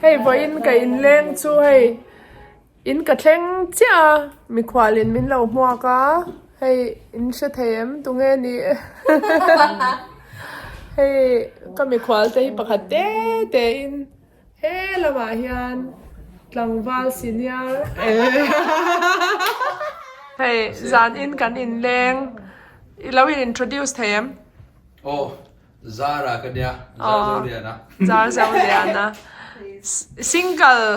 Hei vawiin ka inleng chu hei in ka thleng chiah a mikhualin min lo hmuak a hei in hre thei em tunge ni hei ka mikhual te hi pakhat te te in he lamah hian tlangval senior hei zanin kan inleng i lo in introduce thei em. Aw Zara ka nia, Zar Zoliana. Zar Zoliana. Single.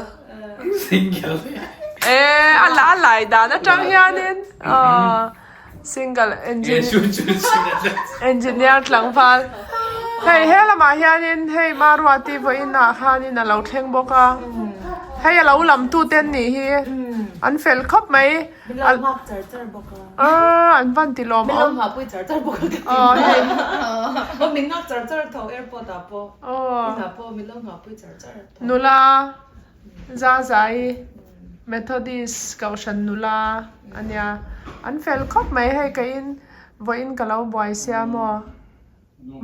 Single. Eh, a a lai dan atang hianin single engineer. Engineer tlangval. Hei he lamah hianin hei Maruati vawiin ah khanin a lo thleng bawk a. Hei a lo lam tu te an nih hi. An fel khawp mai. Min lo nghak char char bawk a. Aaa an van ti lawm awm. Min lo nghah pui char char bawk a ka ti. Aw hei. Aw min nghak char char tho airport ah pawh. Aw. Inah pawh min lo nghah pui char char tho. Nula Zazai Methodist Kohhran nula ania. An fel khawp mai hei ka in vawiin ka lo buai sia maw.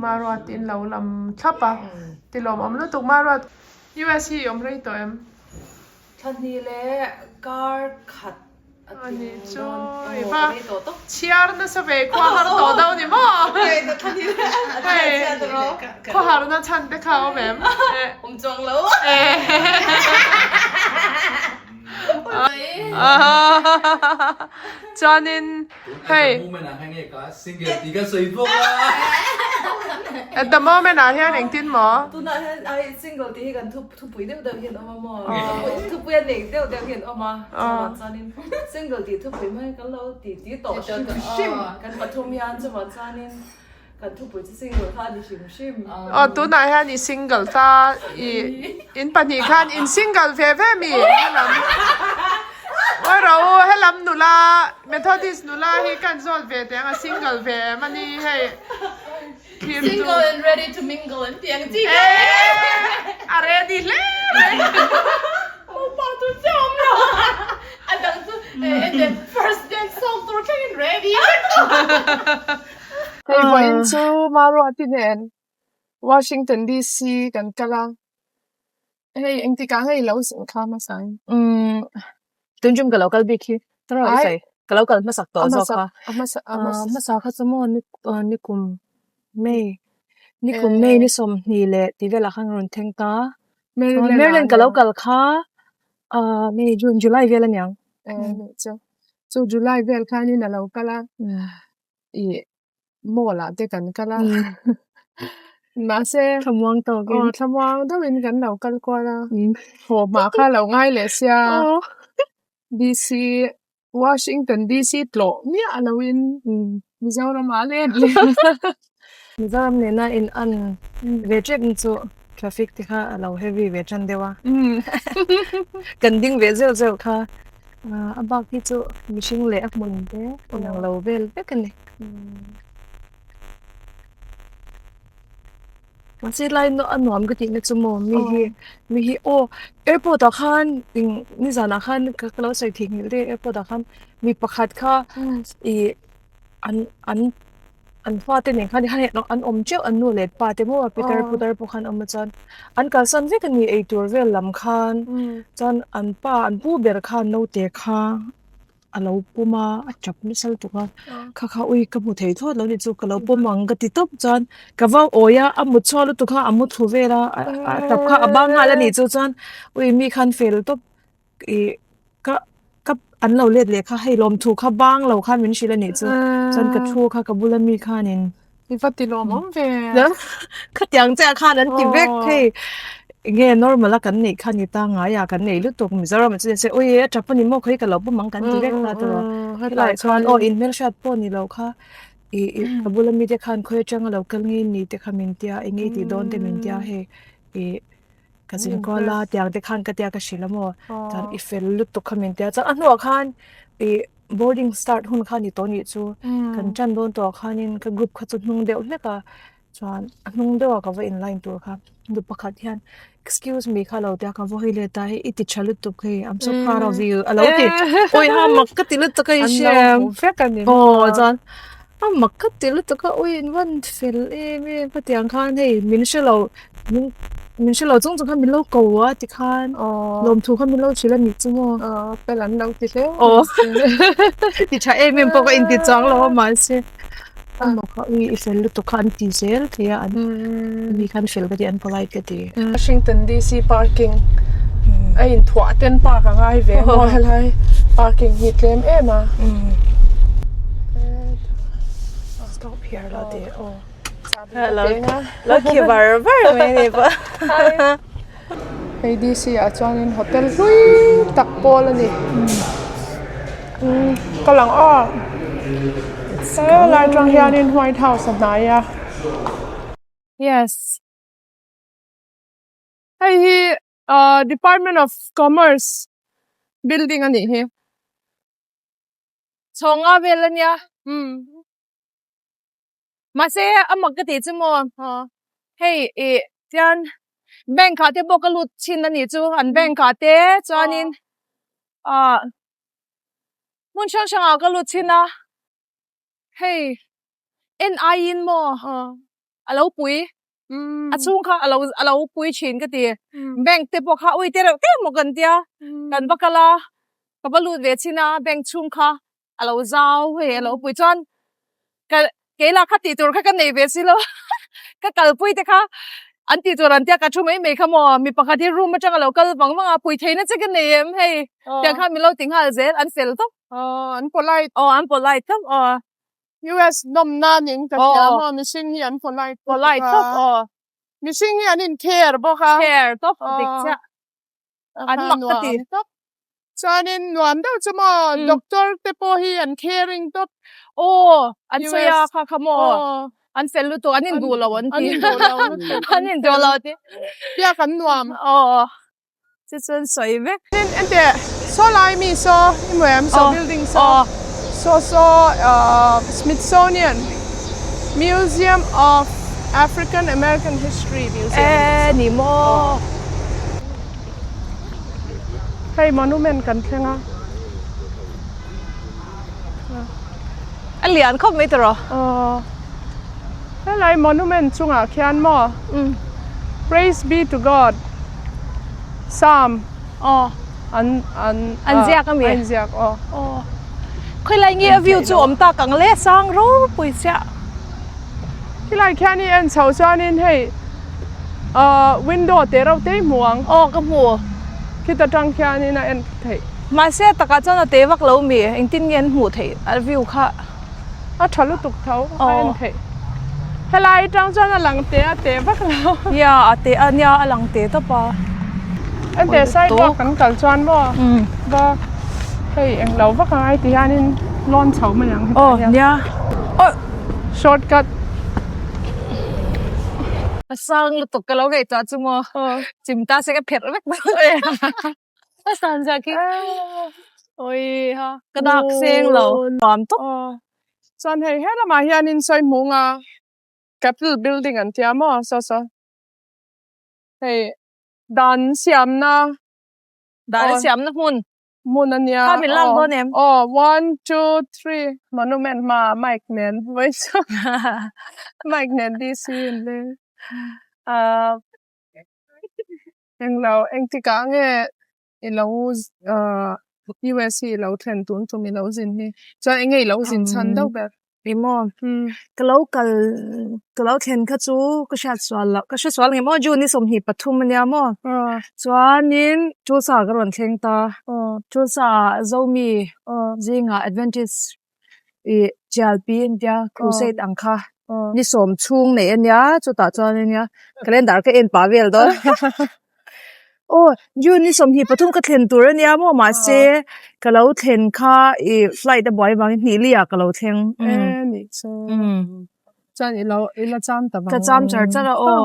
Maruat in lo lam thlap a. Ti lawm awm lutuk Maruat. US hi i awm rei tawh em? Thlahnih leh kar khat a tling dawn aw a rei tawh tawp. Chhiar nasa ve khua har tawh deuh ni maw? Hei khua har na chhan te kha awm em? Awm chuang lo. Chuanin hei. At the moment ah hian nge ka single tih ka sawi bawk a. At the moment ah hian engtin maw? Tunah hian ai single tih hi kan thu Thupui deuh deuh hian awm a maw? Thupui a neih deuh deuh hian awm a, chuvang chuanin single tih thupui hmang hi kan lo ti ti tawh hrim hrim kan pathum hian chuvang chuanin kan thupui chu single kha a ni hrim hrim. Aw tunah hian i single ta i in pahnih khan in single ve ve mi helam Awi ro helam nula Methodist nula hi kan zawt ve teh ang a single ve em a ni hei. Single and ready to mingle an ti ang chi kha. A ready hle mai. Upa tur che awm lo. A dang chu enge first dance song tur thlengin ready vek tawh. Hei vawiin chu Maruati nen Washington DC kan kal a. Hei engtikah nge i lo zin kha hmasa in? Umm tun tum ka lo kal bik hi tawrh i sawi ka lo kal hmasak tawh zawk kha a hmasa a hmasa hmasa kha chu maw ni nikum May nikum May ni 20 leh tih velah khan rawn thleng ta Maryland ka lo kal kha ah May June July vel aniang chu chu July vel khanin a lo kal a ih mall ah te kan kal a mahse thlamuang tawkin aw thlamuang deuhin kan lo kal kual a haw hma kha a lo ngai leh sia D_C Washington D_C tlawh miah loin Mizoram ah let leh Mizoram nena in an ve tep na chu traffic te kha a lo heavy ve tan deuh a kan ding ve zeuh zeuh kha. A bak hi chu mihring leh a hmun te inang lo vel vek a ni. Mahse lai a nuam ka tihna chu maw mi hi mi hi aw airport ah khan eng nizanah khan ka lo sawi theihnghilh daih airport ah khan mi pakhat kha ih an an An fate nen khan hei an awm teuh an nu leh pa te maw pitar putar pawh khan awm a chuan an kalsan vek a ni eitur vel lam khan chuan an pa an pu ber khan naute kha a lo pawm a a tap nasa lutuk a kha kha ui ka hmu thei thlawt lo ni chu ka lo pawm ang ka ti tawp chuan ka va awi a a mut chhuak lutuk kha a mu thlu vel a a tap kha a bang nghal a nih chu chuan ui mi khan fel tawp. Ih ka ka an lo let leh kha hei lawmthu kha bang lo khan min hrilh a nih chu chuan ka thu kha ka bula mi khanin I va ti lawm awm ve khatiang chiah khan an ti vek hei enge normal a kan neih kha ni ta ngai a kan nei lutuk Mizoram ah chuan se ui a tap a ni maw khawi ka lo pawm ang kan ti vek ta tawh helaiah chuan aw in hmelhriat pawh ni lo kha ih ih ka bula mi te khan khawi atanga lo kal ngei ni te kha min tia enge tih dawn te min tia hei ih Ka zin kual a tiang te khan ka tia ka hrilh a maw chuan i fel lutuk kha min tia chuan a hnuah khan ih boarding start hun kha ni tawh nih chu kan tan dawn tawh ah khanin ka group kha chu hnung deuh hlek a chuan a hnung deuh ah ka va in line tur kha nu pakhat hian excuse me kha lo tia ka va hawi let a hei i ti tha lutuk hei I'm so proud of you a lo ti awi ha mak ka ti lutuk a i hria aw chuan. A mak ka ti lutuk a ui in van fel em em khatiang khan hei min hre lo min min hre lo chung chung khan min lo ko a tikhan lawmthu kha min lo hrilh a nih chu maw. Aw fel an lo ti hle aw ti tha em em pawh ka inti chuang lo a mahse a mak a ui i fel lutuk kha an ti zel thei a an mi khan fel ka ti an polite ka ti. Washington DC parking a inthuah ten park a ngai ve maw helai parking hi tlem em a. Stop here la ti aw. Lo khi var var mai ni pawh. Hei DC ah chuanin hotel hlui tak pawl a ni. Ka lang aw. Helai atang hianin White House a hnai a. Yes. Hei hi ah Department of Commerce building a nih hi. Chhawnga vel a nia. Mahse a mak ka tih chu maw hei ih tian bank ah te pawh ka lut thin a nih chu an bank ah te chuanin ah hmun hrang hrang ah ka lut thin a hei en aiin maw a lo pui a chhung kha a lo a lo pui thin ka ti bank te pawh kha ui te reuh te maw kan tia kan va kal a ka va lut ve chin a bank chhung kha a lo zau hei a lo pui chuan ka keila kha tih tur kha ka nei ve si lo ka kalpui te kha an tih tur an tia ka thu mai mai kha maw mi pakhat hi room atang a lo kal vang vang a pui theihna che ka nei em hei tiang khan min lo ti nghal zel an fel tawp an polite aw an polite tawp aw. US nawmna ning ka hria maw mihring hi an polite polite tawp aw mihring hi an in care bawk a care tawp dik chiah an mak ka ti chuanin nuam deuh chu maw doctor te pawh hi an caring tawp aw an sawi a kha kha maw an fel lutuk an induh lo an ti an induh lo an ti biak an nuam aw Chu chuan sawi vek. Tin enteh saw lai mi saw i hmu em saw building saw saw saw Smithsonian Museum of African American History Museum e ni maw. Hei monument kan thleng a. A lian khawp mai tawh rawh. Aw. Helai monument chungah khian maw? Praise be to God. Psalm. Aw. An an an ziak a mi? An ziak aw. Aw. Khawilai nge a view chu awm tak ang le sang ropui chiah. Khilai khian i en chho chuanin hei ahh window te reuh te i hmu ang. Aw ka hmu. Khita tang khianin a en theih. Mahse a takah chuan a te vak lo mi engtin nge an hmuh theih a view kha. A tha lutuk tho a en theih. Helai atang chuan a lang te a te vak lo. Nia a te a nia a lang te tawp a. Ente sidewalk kan kal chuan maw va hei englo vak angai ti hianin lawn chho mai ang hetah hian. Aw nia. Aw shortcut. A sang lutuk ka lo ngaihtuah chu maw chim ta se ka pherh vek mai. A san zia khi oi ha ka dak seng lo nuam tawp. Chuan hei he lamah hianin sawi hmung a Capitol building an tia maw saw saw hei dan siamna dan siamna hmun hmun a nia kha min lak dawn em aw one two three monument hmaah mic nen vawi chu mic nen DC an leng ah. Englo, engtikah nge i lo US hi i lo thlen tun tum i lo zin hi? Chuan enge i lo zin chhan deuh ber? Ih maw, ka lo kal, ka lo thlen kha chu ka hriat sual loh, ka hre sual ngei maw June ni 23 a nia maw? Chuanin Tulsa ka rawn thleng ta, Tulsa ah Zomi zingah Adventist ih Chialpi an tia crusade ang kha ni sawm chhung neih a nia chutah chuan a nia calendar ka en pah vel dawn aw June ni 23 ka thlen tur a nia maw mahse ka lo thlen kha ih flight a buai vangin hnih li ah ka lo thleng Chuan i lo i la cham ta vang. Ka cham char char a aw.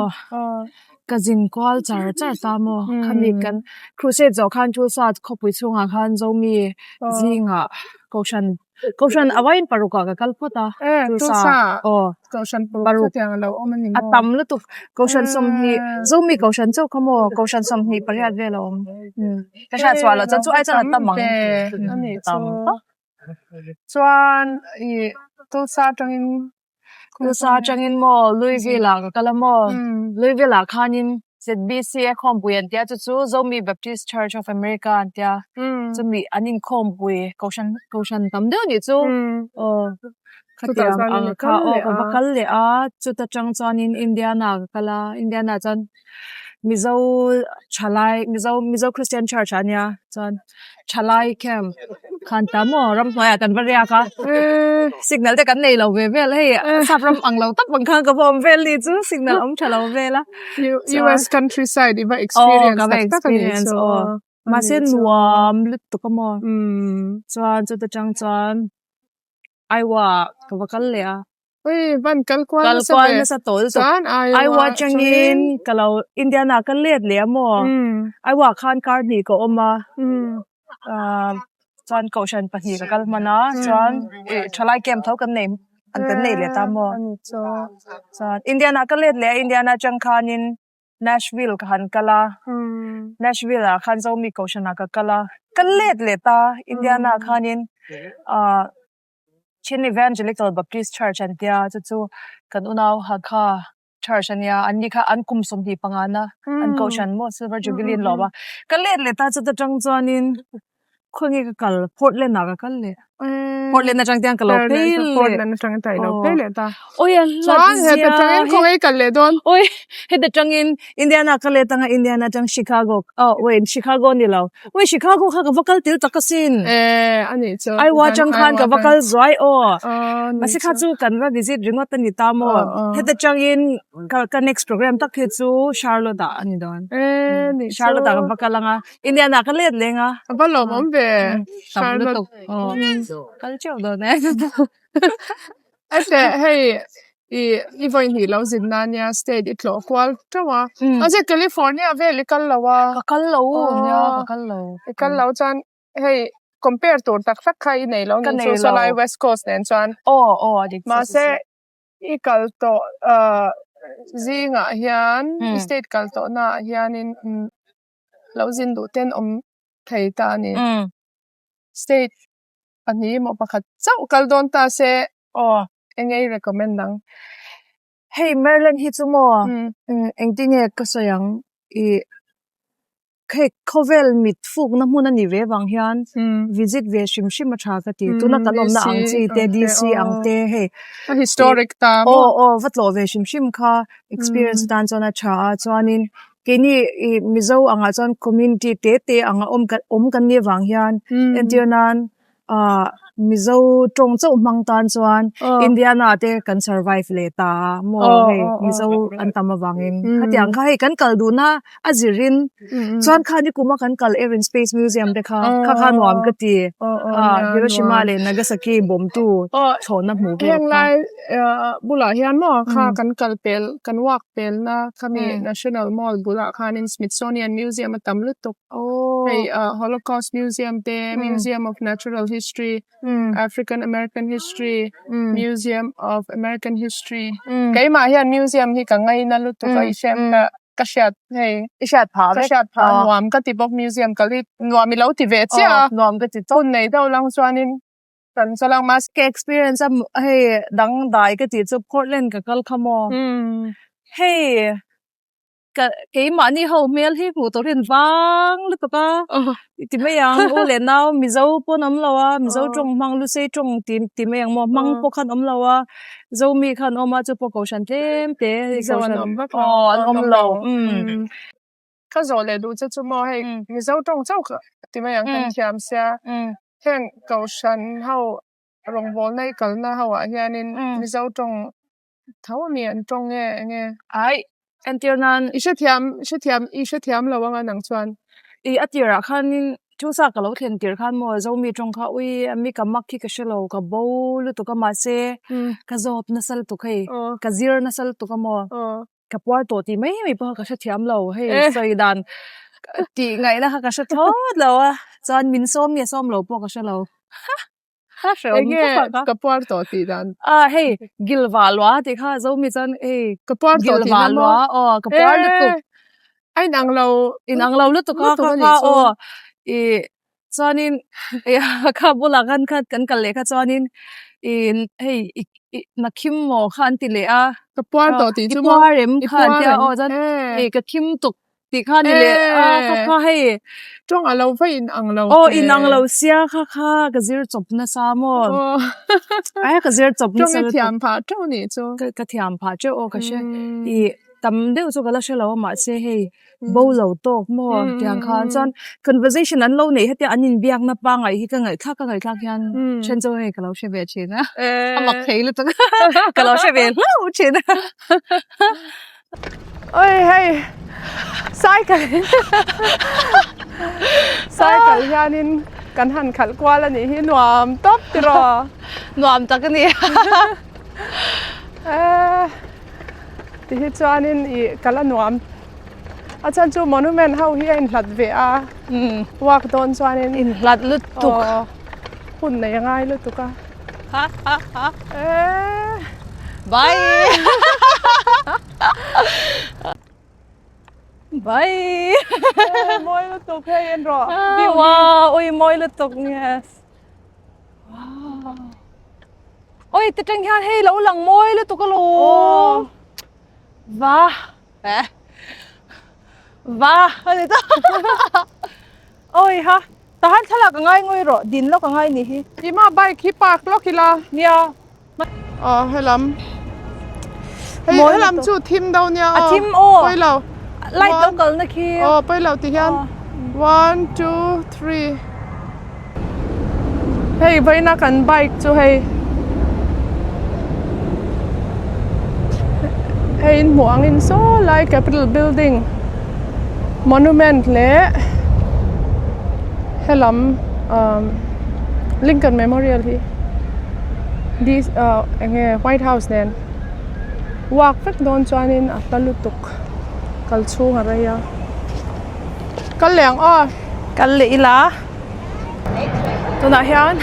Ka zin kual char char ta maw. Khami kan crusade zawh khan Tulsa khawpui chhungah khan Zomi zingah Kohhran Kohhran a vain paruk ah ka kal phawt a. Tulsa aw Kohhran paruk chutiang a lo awm a ni maw. A tam lutuk Kohhran 20 Zomi Kohhran chauh kha maw Kohhran 28 vel a awm. Ka hriat chhuah loh chuan chu ai chuan a tam ang. Tam tawp. Chuan i. Tulsa atangin Tulsa atangin maw Louisville ah ka kal a maw Louisville ah khanin ZBC a khawmpui an tia chu chu Zomi Baptist Church of America an tia chumi an inkhawmpui kohhran kohhran tam deuh nih chu aw khatiang ang kha aw ka va kal leh a chuta tang chuanin Indiana ka kal a Indiana chuan Mizo thalai Mizo Mizo Christian Church ah ania chuan thalai camp khan ta maw ramhnuaiah kan va riak a signal te kan nei lo ve vel hei sap ram ang lo tak ang khan ka va awm vel ni chu signal awm tha lo vel a US countryside i va experience tak tak a ni chu mahse nuam lutuk a maw chuan chuta tang chuan Iowa ka va kal leh a. Ui van kal kual kal nasa kual ve. nasa tawh lutuk. Chuan Iowa Iowa atangin ka lo Indiana ka let leh a maw. Iowa khan kar hnih ka awm a. Ahh chuan kohhran pahnih ka kal hman a chuan ih thalai camp tho kan nei an kan nei leh ta maw. Chuan Indiana ka let leh a Indiana atang khanin Nashville ka han kal a Nashville ah khan Zomi kohhran ah ka kal a ka let leh ta Indiana khanin ahh Chin Evangelical Baptist Church an tia chu chu kan unau Hakha Church a nia an ni kha an kum 25 na an kohhran maw Silver Jubilee an lawm a ka let leh ta chuta tang chuanin khawnge ka kal Portland ah ka kal leh Portland atang te hian ka lo phei leh Portland atang te ilo phei leh ta oi a chuan heta tangin khawnge i kal leh dawn oi heta tangin Indiana ka let anga Indiana atang Chicago oh wait Chicago ni lo Ui Chicago kha ka va kal tel tak asin. Eh a nih chu. Iowa atang khan ka va kal zuai aw. Mahse kha chu kan va visit ringawt a ni ta maw. Heta tangin ka ka next program tak hi chu Charlotte ah a ni dawn. Eh nih chu. Charlotte ah ka va kal anga Indiana ka let leng a. A va lawmawm ve. Tam lutuk aw. Kal teuh dawn e. Ate hei i i vawi hnih lo zin na nia state i tlawh kual teuh a mahse California vel i kal lo a ka kal lo nia ka kal lo i kal lo chuan hei compare tur tak tak kha i nei lo ni chu sawlai west coast nen chuan aw aw a dik mahse i kal tawh ah zingah hian i state kal tawh naah hianin lo zin duh ten awm thei ta a ni state pahnih emaw pakhat chauh kal dawn ta se aw eng ei recommend ang. Hei Maryland hi chu maw engtin nge ka sawi ang ih hei khawvel mit fukna hmun a nih ve vang hian visit ve hrim hrim a tha ka ti tuna kan awmna ang chi te DC ang te hei a historic ta maw aw aw va tlawh ve hrim hrim kha experience atan chuan a tha a chuanin keini ih Mizo angah chuan community te te anga awm kan awm kan nih avang hian entir nan ah Mizo tawng chauh hmang tan chuan Indiana te kan survive leh ta a maw hei Mizo an tam avangin khatiang kha hei kan kal duhna a zirin chuan kha nikum a kan kal Air and Space Museum te kha kha kha nuam ka ti ah Hiroshima leh Nagasaki bawm tu thlawhna hmuh vel kha. Bulah hian maw kha kan kal pel kan walk pelna khami National Mall bulah khanin Smithsonian Museum a tam lutuk hei Holocaust Museum te Museum of Natural History African American History Museum of American History keimah hian museum hi ka ngaina lutuk a i hriat ka hriat hei i hriat phah ka hriat phah nuam ka ti bawk museum kal hi nuam i lo ti ve chiah a nuam ka ti tawp hun nei deuh lang chuanin Kan chalang mas. Ka experience a hei dangdai ka tih chu Portland ka kal kha maw. Hei ka keimahni ho hmel hi hmuh tur hian vang lutuk a ti mai ang u leh nau Mizo pawn awm lo a Mizo tawng hmang Lusei tawng ti ti mai ang maw hmang pawh khan awm lo a Zomi khan awm a chu pawh kohhran tlem te Mizo an awm vak lo aw an awm lo. Ka zawh leh duh che chu maw hei Mizo tawng chauh ti mai ang kan thiam sia heng kohhran ho rawngbawlna i kalna ho ah hianin Mizo tawng tho a mi an tawng nge eng nge? Ai entir nan i hrethiam i hrethiam i hrethiam lo anga nang chuan. I a tirah khanin Tulsa ka lo thlen tir khan maw Zomi tawng kha ui mi ka mak hi ka hre lo ka bo lutuk a mahse ka zawt nasa lutuk hei ka zir nasa lutuk a maw. Ka puar tawh tih mai mai pawh kha ka hrethiam lo hei sawi dan tih ngaihna kha ka hre thlawt lo a chuan min sawm nge sawm lo pawh ka hre lo Enge ka puar tawh tih dan a hei gilva lua tih kha zomi chuan hei ka puar tawh tih na maw aw ka puar lutuk a inang lo inang lo lutuk a kha kha aw ih chuanin kha bulah khan kha kan kal leh kha chuanin. I hei i i na khim maw kha an ti leh a. Ka puar tawh tih chu maw? I puar em kha an ti a aw chuan hei ka khim tuk tih kha a ni leh a kha kha hei. Tawng a lo va in ang lo Aw in ang lo sia kha kha ka zir chawp nasa maw? Aia ka zir chawp nasa Tawng i thiam phah teuh nih chu. Ka thiam phah teuh aw ka hria. I tam deuh chu ka la hre lo a mahse hei bo lo tawk maw tiang khan chuan conversation an lo neih hetia an inbiakna pangngai hi ka ngaihthlak ka ngaihthlak hian then chu hei ka lo hre ve thin a a mak thei lutuk ka lo hre ve hlauh thin a. Oi hei cycle cycle hianin kan han khalh kual a nih hi nuam tawp tiraw nuam tak a ni eh. Ti hi chuanin ih kal a nuam a chhan chu monument ho hi a inhlat ve a walk dawn chuanin inhlat lutuk aw hun nei a ngai lutuk a eee bye bye mawi lutuk hei en rawh wow ui mawi lutuk yes. Oi ti tang hian hei lo lang mawi lutuk alawm va eh va a ni ta oi ha tahan thlalak a ngai ngawi rawh din lawk a ngai ni hi tima bike hi park lawk ila nia aw helam hei helam chu thim do nia a thim aw pawilo light lo kal na khi aw pawilo ti hian one two three Hei vawiina kan bike chu hei hei in hmuh angin saw lai capital building monument leh helam ah Lincoln memorial hi ah eng nge white house nen walk vek dawn chuanin a hla lutuk kal chhung a rei a. Kal leh ang aw. Kal leh ila. Tunah hian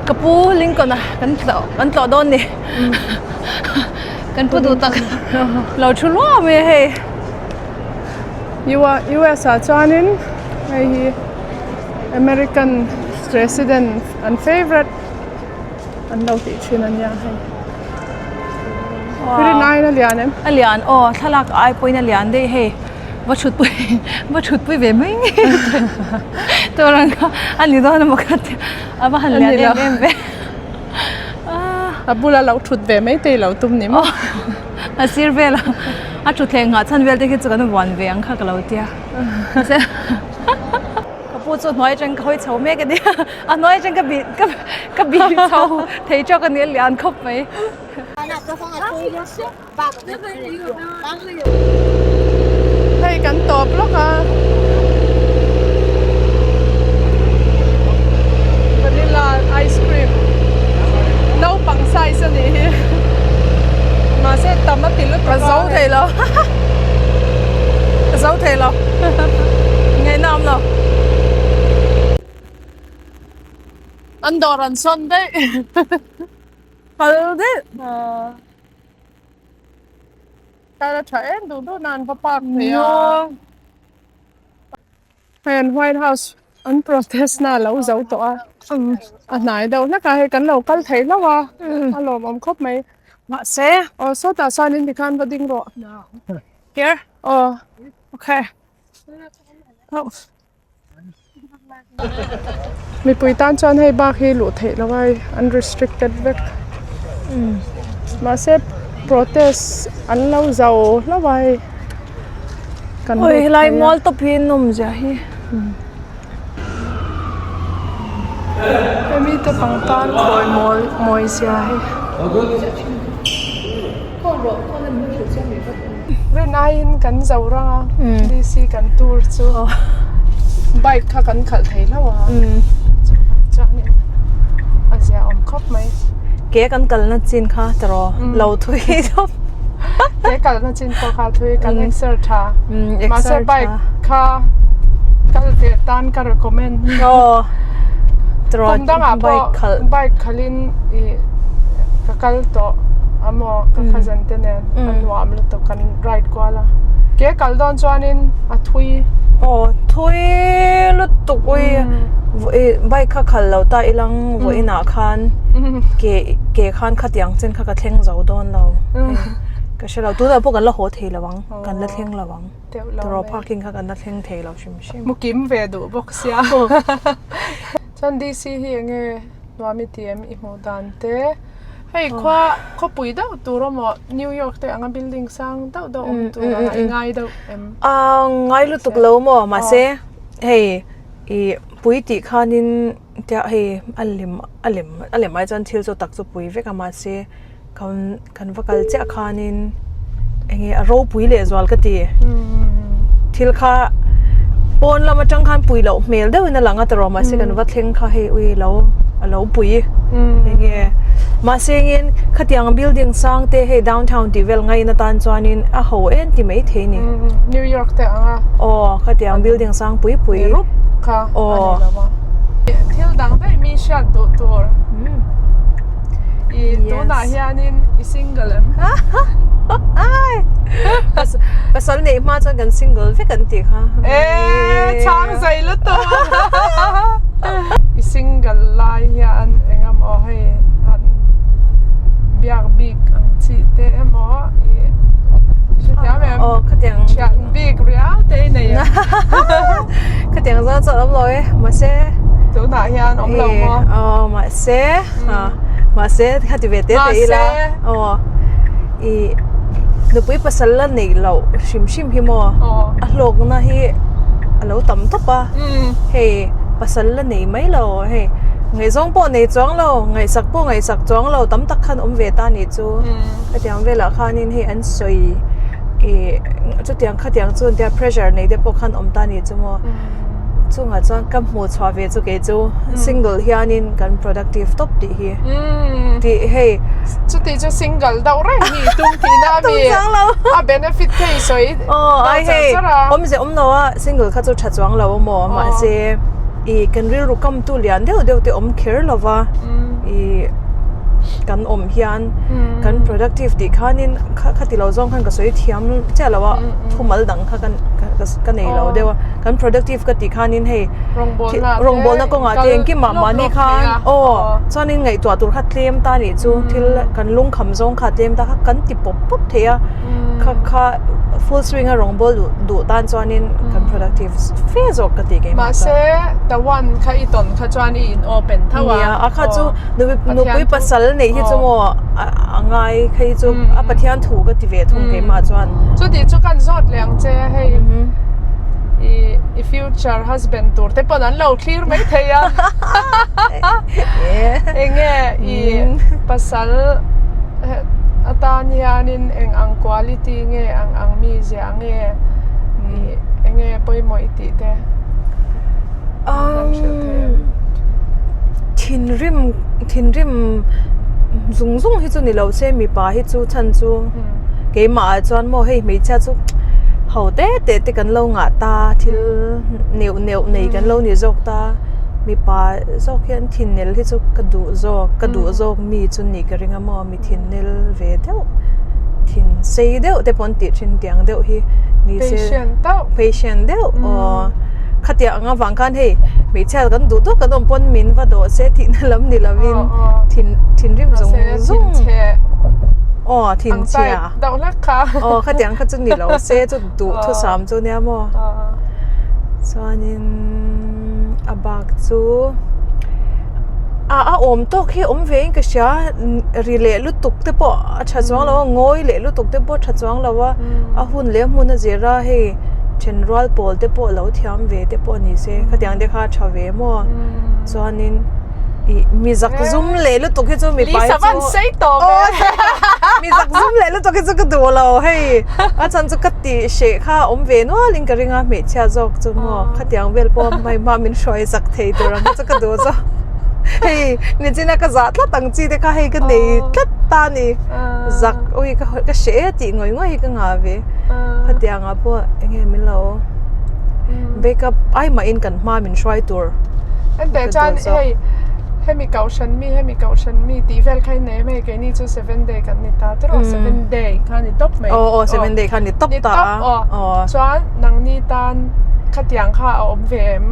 ka pu Lincoln a kan tlawh kan tlawh dawn ni. Kan pu duh tak lo thu luah mai a hei. US ah chuanin hei hi American president an favourite an lo tih thin a nia hei. Rin aiin a lian em? A lian aw thlalak ai pawhin a lian daih hei. Va thutpui va thutpui ve mai tur ang kha a ni dawn emaw ka tia a va han lian em em ve a bula lo thut ve mai te i lo tum ni maw a sir vel a a thutthleng nghah chhan vel te khi chu kan vuan ve ang kha ka lo tia ka pu chu hnuai atang ka hawi chho mek a nia a hnuai atang ka bih ka bih chho thei tawk a ni a lian khawp mai. Hei kan tawp lawk a vanilla ice cream naupang size a nih hi mahse tam a ti lutuk a ka zo thei lo ka zo thei lo ngaihna awm lo. An dawr an sawn daih. Kal daih. Kal a tha em duh duh nan va park thei a. Hei an white house an protest na a lo zo tawh a a hnai deuh hlek a hei kan lo kal thei hlauh a a lawmawm khawp mai mahse aw sawtah sawn in tikhan va ding rawh here aw okay Mipui tan chuan hei bak hi luh theih lo a an restricted vek mahse protest an lo zo hlauh a hei kan Oi helai mual tawp hi nawm zia hi hemi te pangpar khawi mawi mawi zia hi. Rin aiin kan zo rang a DC kan tour chu bike kha kan khalh thei hlauh a chuanin a zia awm khawp mai. Ke kan kalna chin kha tiraw lo thui deuh ke kalna chin pawh kha thui kan exer tha mahse bike kha kal ve tan ka recommend tiraw kum dangah pawh bike khalhin ih ka kal tawh. A maw ka cousin te nen a nuam lutuk kan ride kual a ke kal dawn chuanin a thui aw thui lutuk ui Bike kha khal lo ta ilang vawiin ah khan ke ke khan khatiang chen kha ka thleng zo dawn lo ka hre lo tunah pawh kan la haw thei lo ang kan la thleng lo ang tawrh parking kha kan la thleng thei lo hrim hrim. Mu kim ve duh bawk sia chuan DC hi enge nuam i ti em i hmuh dan te hei khua khawpui deuh tur emaw New York te anga building sang deuh deuh awm tur anga i ngai deuh em? Aa ngai lutuk lo maw mahse hei. Ih pui tih khanin tia hei a lem a lem a lem ai chuan thil chu tak chu pui vek a mahse kan kan va kal chiah khanin eng nge a ropui leh zual ka ti thil kha pawn lam atang khan pui loh hmel deuhin a lang a tawrh mahse kan va thleng kha hei ui lo a lo pui eng nge mahse engin khatiang building sang te hei downtown tih vel ngaina tan chuanin a ho en ti maithei a ni. New York te ang a. Aw khatiang building sang pui pui. Ni rup kha a ni lo a. Thil dang daih mi hriat duh tur. I tunah hianin i single em? Pasal neih hma chuan kan single vek an tih kha. E chhang zei lutuk. I single lai hian engemaw hei han biak bik ang chi te emaw i hrethiam em? Aw khatiang Thian bik riau te i nei em? Khatiang zawng chuan awm lo e mahse Tunah hian awm lo maw? Aw mahse mahse khati ve te te ila aw i nupui pasal la neih loh hrim hrim hi maw a hlawkna hi a lo tam tawp a hei pasal la nei mai lo hei ngaihzawng pawh nei chuang lo ngaihsak pawh ngaihsak chuang lo tam tak khan awm ve ta nih chu hetiang velah khanin hei an sawi ih chutiang khatiang chu tia pressure nei te pawh khan awm ta nih chu maw chungah chuan ka hmuh chhuah ve chu kei chu single hianin kan productive tawp tih hi tih hei chuti chu single deuh reng hi tum tihna a mi a benefit thei sawi aw ai hei awmze awm lo a single kha chu tha chuang lo a maw mahse ih kan rilru kam tu lian deuh deuh te awm kher lo va ih kan awm hian kan productive tih khanin kha khati lo zawng khan ka sawi thiam chiah lo a thumal dang kha kan ka nei lo deuh a kan productive ka tih khanin hei rawngbawlna kawngah te engkimah mahni khan aw chuanin ngaihtuah tur kha tlem ta nih chu thil kan lungkham zawng kha tlem ta kha kan ti pawp pawp thei a kha kha full swing a rawngbawl duh duh tan chuanin kan productive fe zawk ka ti keimah chuan. Mahse the one kha i tawn kha chuan i in open tho a. Nia a kha chu nupui pasal neih hi chu maw a ngai kha hi chu a Pathian thu ka ti ve thung keimah chuan. Chuti chu kan zawt leh ang che hei i i future husband tur te pawn an lo thlir mai thei a. Enge i pasal atan hianin eng ang quality nge ang ang mizia nge i enge pawimawh i tih te kan hrilh thei em? Thinrim thinrim zung zung hi chu ni lo se mipa hi chu chhan chu keimah ah chuan maw hei hmeichhia chu ho te te te kan lo ngah ta thil neuh neuh nei kan lo ni zawk ta mipa zawk hian thinnel hi chu ka duh zawk ka duh zawk mi chu nih ka ring a maw mi thinnel ve deuh thin sei deuh te pawh an tih thin tiang deuh hi ni se Patient deuh patient deuh aw khatiang ang avang khan hei hmeichhia kan duh duh kan awm pawn min va dawh se tihna lam ni lovin thin thinrim zawng zawng aw thinchhia deuh hlek kha aw khatiang kha chu ni lo se chu duh thusam chu nia maw chuanin a bak chu a a awm tawk hi awm ve in ka hria ri leh lutuk te pawh a tha chuang lo a ngawi leh lutuk te pawh a tha chuang lo a a hun leh hmun a zir a hei thenrual pawl te pawh lo thiam ve te pawh ni se khatiang te kha a tha ve maw chuanin ih mi zak zum leh lutuk hi chu mipa hi chu mi zak zum leh lutuk hi chu ka duh lo hei a chhan chu ka tih hreh kha a awm ve nual in ka ring a hmeichhia zawk chu maw khatiang vel pawh hmai hma min hruai zak thei tur ang kha chu ka duh zawk hei nichina ka zah tlat ang chi te kha hei ka nei tlat ta a ni zak ui ka ka hreh e tih ngawih ngawih hi ka ngah ve khatiang ah pawh eng nge min lo backup ai mahin kan hma min hruai tur Enteh chuan hei hemi kohhran mi hemi kohhran mi tih vel kha in nei em hei keini chu seven day kan ni ta tiraw seven day kha ni tawp mai aw aw seven day kha ni tawp ta a aw chuan nangni tan khatiang kha a awm ve em?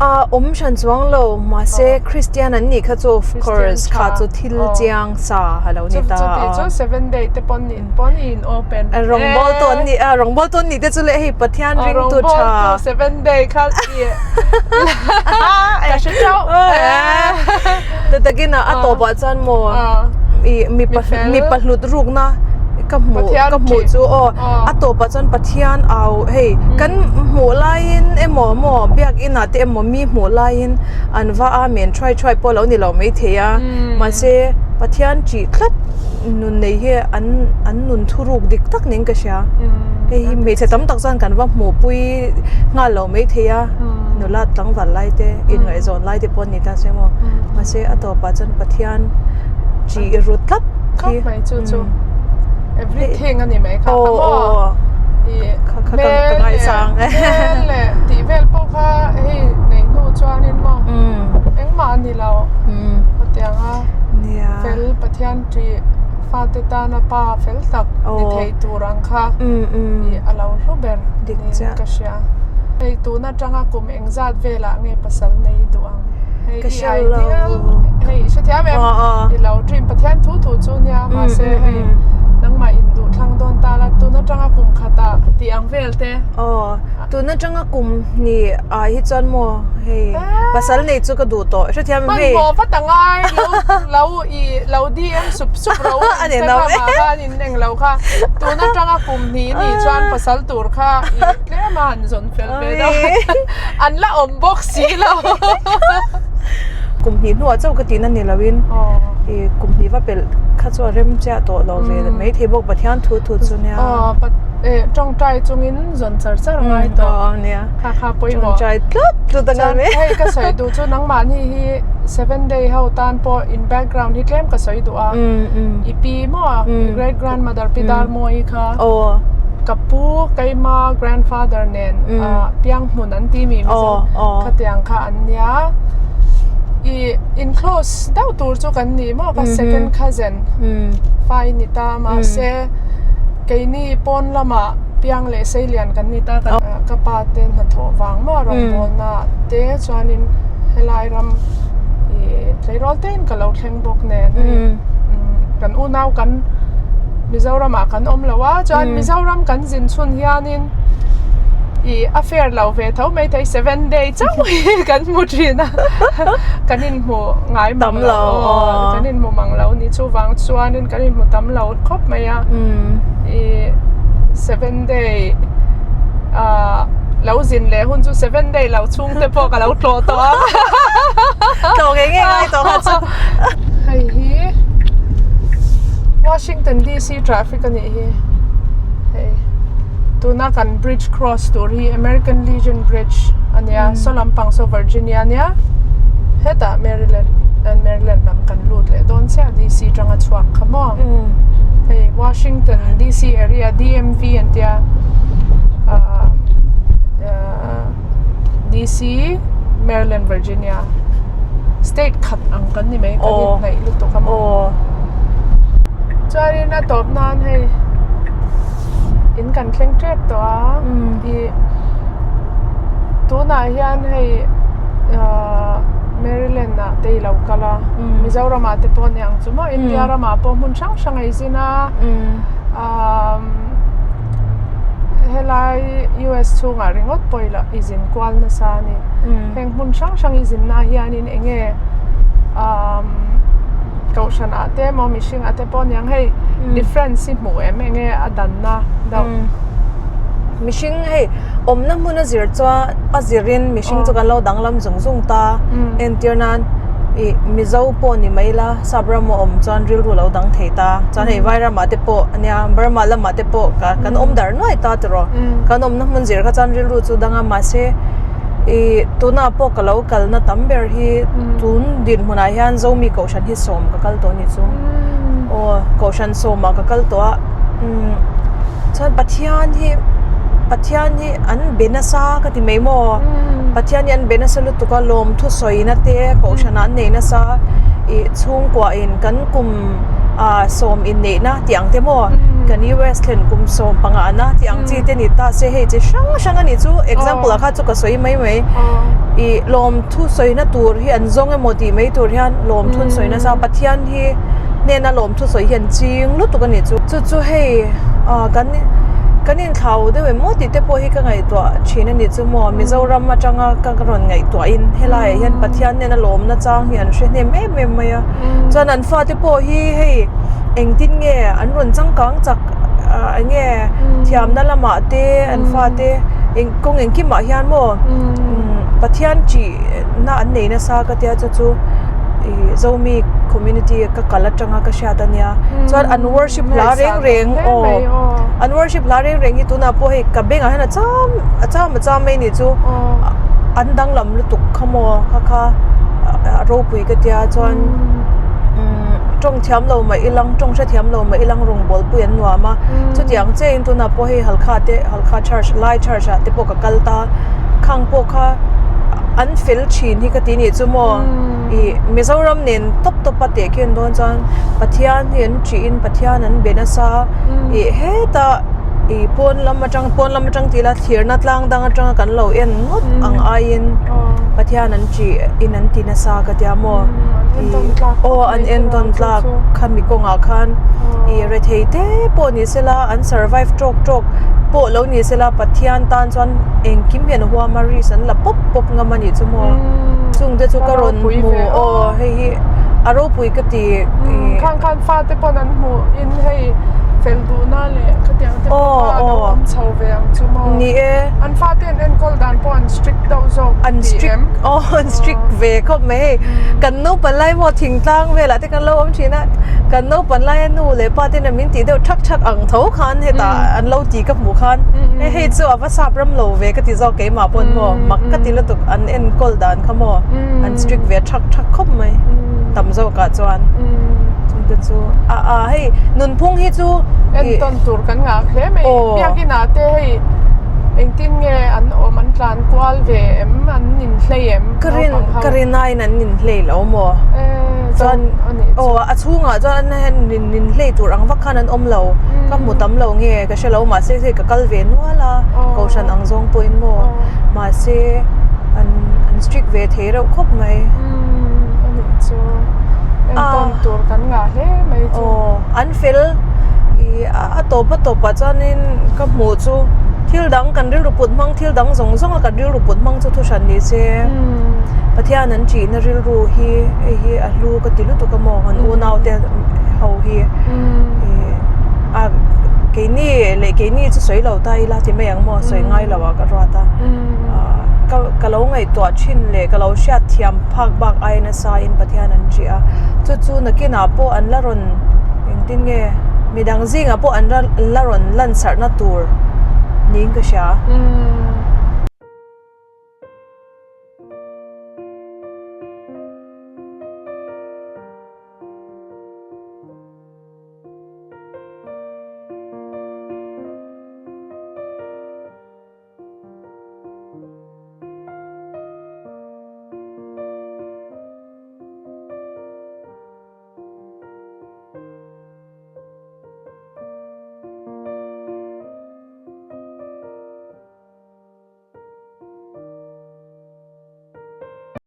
A awm hran chuang lo mahse Christian an nih kha chu of course kha chu thil chiang sa a lo ni ta a. Chuti chu seven day te pawn in pawn i in open. Rawngbawl tu an nih a rawngbawl tu an nih te chu leh hei Pathian ringtu tha. Rawngbawl tu seven day kha i ka hre teuh. Tutakin a tawpah chuan maw i mipa mipa hlut rukna ka hmuh ka hmuh chu aw a tawpah chuan Pathian au hei kan hmuh laiin emaw maw biakin ah te emaw mi hmuh laiin an va a men thuai thuai pawh a lo ni lo maithei a mahse Pathian ṭih tlat nun nei hi an an nun thuruk dik tak niin ka hria hei hi hmeichhe tam tak chuan kan va hmuhpui nghal lo maithei a nula tlangval lai te inngaihzawn lai te pawh an ni ta se maw mahse a tawpah chuan Pathian ṭih ru tlat hi mai chu chu everything a ni mai kha kha maw kha kha ka ngaisang hmel leh tih vel pawh kha hei nei hnu chuanin maw engmah a ni lo hetiang a fel Pathian ṭih fate tana pa fel tak ni thei tur ang kha ih a lo hlu ber niin ka hria hei tun atanga kum engzat velah nge pasal nei duh ang hei i ideal hei i hrethiam em i lo dream Pathian thu thu chu nia mahse hei nangmah in duh thlang dawn ta la tun atanga kum khatah tih ang vel te. Aw tun atanga kum hnih ah hi chuan maw hei pasal nei chu ka duh tawh hrethiam em hei. Hmanhmawh vat angai lo lo i lo DM sup sup ro Instagram ah khan in eng lo kha tun atanga kum hnih nih chuan pasal tur kha i tlem a han zawn fel ve deuh an la awm bawk si lo. Kum hnih hnuah chauh ka tihna ni loin i kum hnih va pelh kha chu a rem chiah tawh lo ve maithei bawk Pathian thu thu chu nia. Tawngtai chungin zawn char char a ngai tawh kha kha pawimawh. Tawngtai tlut tlut a ngai mai. Hei ka sawi duh chu nangmahni hi seven day ho tan pawh in background hi tlem ka sawi duh a i pi maw i great grandmother pi Darmawii kha ka pu keima grandfather nen piang hmun an ti mi mizo khatiang kha an nia i in close deuh tur chu kan ni maw ka second cousin fa i ni ta mahse keini pawn lamah piang leh seilian kan ni ta ka pa te hnathawh vang maw rawngbawlna te chuanin helai ram ih tleirawl te in ka lo thleng bawk nen hei kan unau kan Mizoram ah kan awm lo a chuan Mizoram kan zin chhun hianin ih a fair lo ve tho maithei seven day chauh hi kan hmu thin a kan inhmu ngai mang lo aw kan inhmu mang lo ni chuvang chuanin kan inhmu tam lo khawp mai a ih seven day ah lo zin leh hun chu seven day lo chhung te pawh ka lo tlawh tawh a tlawh ngei ngei ngai tawh kha chu hei hi Washington D_C traffic a nih hi hei tuna kan bridge cross tur hi American Legion bridge a nia saw lampang saw Virginia a nia hetah Maryland Maryland lam kan lut leh dawn chiah D_C tanga chhuak kha maw hei Washington D_C area D_M_V an tia ah D_C Maryland Virginia state khat ang kan ni mai kan inhnaih lutuk a maw chuanin a tawp nan hei in kan thleng tep tawh a ih tunah hian hei ahh Maryland ah te i lo kal a Mizoram ah te pawh a ni ang chu maw India ramah pawh hmun hrang hrang a izin a ahh helai U_S chhungah ringawt pawh i lo i zin kual nasa a ni heng hmun hrang hrang i zin na hianin eng nge ahh kohhran ah te emaw mihring ah te pawh a niang hei difference hi hmuh em eng nge a danna deuh. Mihring hei awmna hmun a zir chuan a zirin mihring chu kan lo danglam zung zung ta entir nan ih mizo pawh ni mai ila sap ram a awm chuan rilru lo dang thei ta chuan hei vai ramah te pawh ania Burma lamah te pawh kan awm dar nuai ta tiraw kan awmna hmun zir kha chuan rilru chu dang a mahse ih tunah pawh ka lo kalna tam ber hi tun dinhmunah hian Zomi kohhran hi sawm ka kal tawh a ni chu aw kohhran sawmah ka kal tawh a umm chuan Pathian hi Pathian hi an be nasa ka ti mai maw Pathian hi an be nasa lutuk a lawm thusawina te kohhran ah an nei nasa ih chhungkua in kan kum ah sawm inneihna tih ang te maw. kan US thlen kum 15 na tih ang chi te ni ta se hei chi hrang hrang a nih chu example ah kha chu ka sawi mai mai ih lawmthu sawina tur hi an zawng emaw tih mai tur hian lawmthu an sawi nasa Pathian hi hnena lawmthu sawi hi an ching lutuk a nih chu chu chu hei ah kan kan inthlau deuh em maw tih te pawh hi ka ngaihtuah thin a nih chu maw Mizoram atanga ka rawn ngaihtuahin helaiah hian Pathian hnena lawmna chang hi an hre hnem em em mai a chuan an fate pawh hi hei engtin nge an rawn changkang chak ah eng nge thiamna lamah te an fate eng kawng engkimah hian maw Pathian tih na an nei nasa ka tia chu chu ih Zomi community ka kal atanga ka hriat ania chuan an worship hla reng reng aw an worship hla reng reng hi tunah pawh hei ka bengah hian a cham a cham a cham mai a nih chu an danglam lutuk kha maw kha kha a ropui ka tia chuan tawng thiam lo mah ilang tawng hre thiam lo mah ilang rawngbawl pui an nuam a chutiang chiahin tunah pawh hei Halkha te Halkha church Lai church ah te pawh ka kal ta khang pawh kha an fel thin hi ka ti nih chu maw ih Mizoram nen tawp tawp a teh khin dawn chuan Pathian hi an ṭih in Pathian an be nasa ih hetah ih pawn lam atang pawn lam atang tih ila thlirna tlang dang atanga kan lo en ngawt ang aiin Pathian an ṭih in an ti nasa ka tia maw aw an entawn tlak khami kawngah khan ih rethei te pawh ni sela an survive tawk tawk pawh lo ni sela Pathian tan chuan engkim hian huam a risk an la pawp pawp ngam a nih chu maw chung te chu ka rawn hmu aw hei hi a ropui ka ti ih khang khan fate pawn an hmuh in hei fel duhna leh khatiang te pawh kha a lo awm chho ve ang chu maw ni e an fate an enkawl dan pawh an strict deuh zawk an strict aw an strict ve khawp mai hei kan naupan lai maw thingtlang velah te kan lo awm thin a kan naupan laia nu leh pa ten min tih deuh thak thak ang tho khan hetah an lo tih ka hmuh khan hei hei chu a va sap ram lo ve ka ti zawk keimah pawn maw mak ka ti lutuk an enkawl dan kha maw an strict ve thak thak khawp mai tam zawkah chuan chungte chu a a hei nunphung hi chu entawn tur kan ngah hle mai biakin ah te hei engtin nge an awm an tlan kual ve em an inhlei em ka rin ka rin aiin an inhlei lo maw chuan aw a chhungah chuan an inhlei tur ang vak khan an awm lo ka hmu tam lo nge ka hre lo mahse hei ka kal ve nual a kohhran ang zawng pawhin maw mahse an an strict ve thei reuh khawp mai entawn tur kan ngah hle mai chu aw an fel ih a tawp a tawpah chuanin ka hmuh chu thil dang kan rilru put hmang thil dang zawng zawng a kan rilru put hmang chu thu hran ni se Pathian an ṭihna rilru hi hei hi a hlu ka ti lutuk a maw kan unau te ho hi ih a keini leh keini chu sawi lo ta ila ti mai ang maw sawi ngai lo ah ka ruat a ah ka ka lo ngaihtuah thin leh ka lo hriat thiam phak bak ai nasa in Pathian an ṭih a chu chu nakinah pawh an la rawn engtin nge midang zingah pawh an la rawn lan sarhna tur niin ka hria.